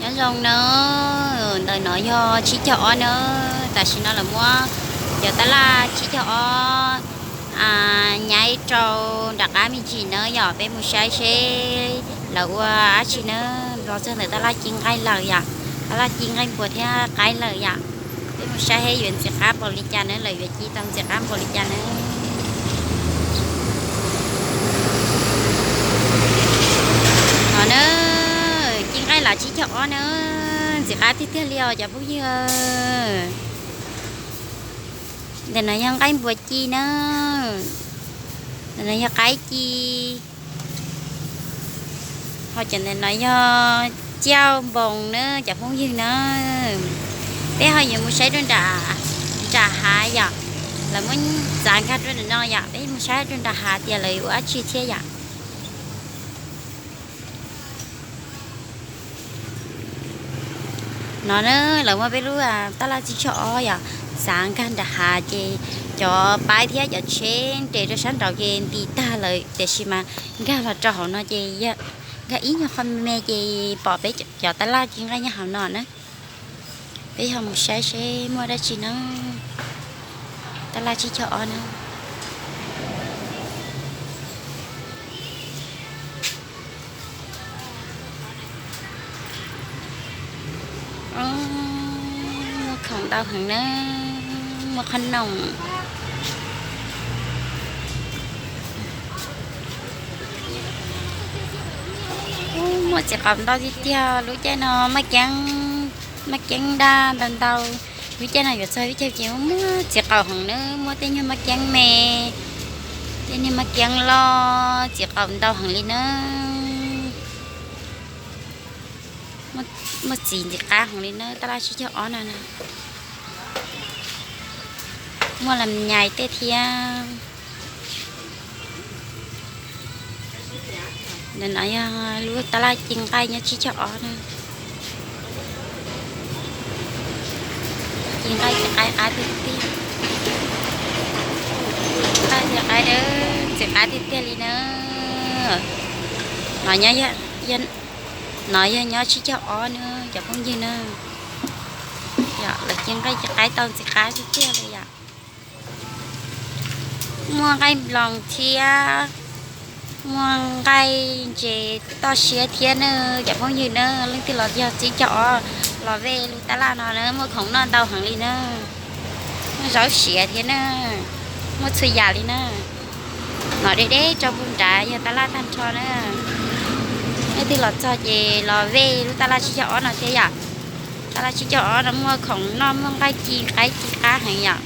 Nyob zoo na, ntawm no yog tsib caug ob na, tam sim no lawv muab cov tab laj tsib caug ob nyaib rau nram qab me ntsis na yom, peb mus saib seb lawv ua dab tsi na. Los txog ntawm tab laj ci nqaij lawm yom, tab laj ci nqaij npua thiab qaib lawm yom. Peb mus saib seb yuav ntxim qab npaum li cas na, lawv yuav ci tau ntxim qab npaum li cas na. No na, ci nqaij los tsib caug ob na, ntxim qab tiag tiag li os cov phooj ywg. Ntawm no yog nqaij npua ci na, ntawm no yog qaib ci, ho cov ntawm no yog ciaj npoos na cov phooj ywg na. Peb ho yuav mus saib rau nram hav yom, lawv muab txav nkag rau ntawm no yom, peb mus saib rau nram hav tias lawv ua dab tsi thiab yom. No na, lawv muab peb lub tab laj tsib caug ob yom, txav nkag nram hav ces cov paib thiab cov tsheb nres rau sab nraud ces nti tag lawm, tiam sis mas nkag los rau hauv no ces nkag ib nyuag qho me ces pom peb cov tab laj ci nqaij nyob hauv no na. Peb ho mus saib seb muaj dab tsi na. Tab laj tsib caug ob na. Muaj khoom ntau heev na, muaj qhob noom. Muaj txiv qaub ntau tiag tiag, lub caij no maj ceeb, maj ceeb daj ntau ntau. Lub caij no yuav txog lub caij ces muaj txiv qaub heev na, muaj tej nyuag maj ceeb me, tej nyuag maj ceeb loj, txiv qaub ntau heev li na. Muaj txiv ntxim qab heev li na, tab laj tsib caug ob no na. Muaj lam nyais tej thiab. Ntawm no yog lub tab laj ci nqaij nyob tsib caug ob na. Ci nqaij ci qaib qab tiag tiag. Nqaij ci qaib ntxim qab tiag tiag li na. No nyob, no yog nyob tsib caug ob na cov phooj ywg na. Yog lawv ci nqaij ci qaib tau ntxim qab tiag tiag li yom. Muaj nqaij nploos thiab, muaj nqaij ntses toj siab thiab na cov phooj ywg na. Leej twg los yog tsib caug ob los ve lub tab laj no na, muaj khoom noj ntau heev li na. Muaj zaub siav thiab na, muaj txhua yam li na. No deb deb rau puag nrad yog tab laj tag nrho na. Leej twg los txog ces los ve lub tab laj tsib caug ob no thiab yom. Tab laj tsib caug ob no muaj khoom noj, muaj nqaij ci qaib ci qab heev yom.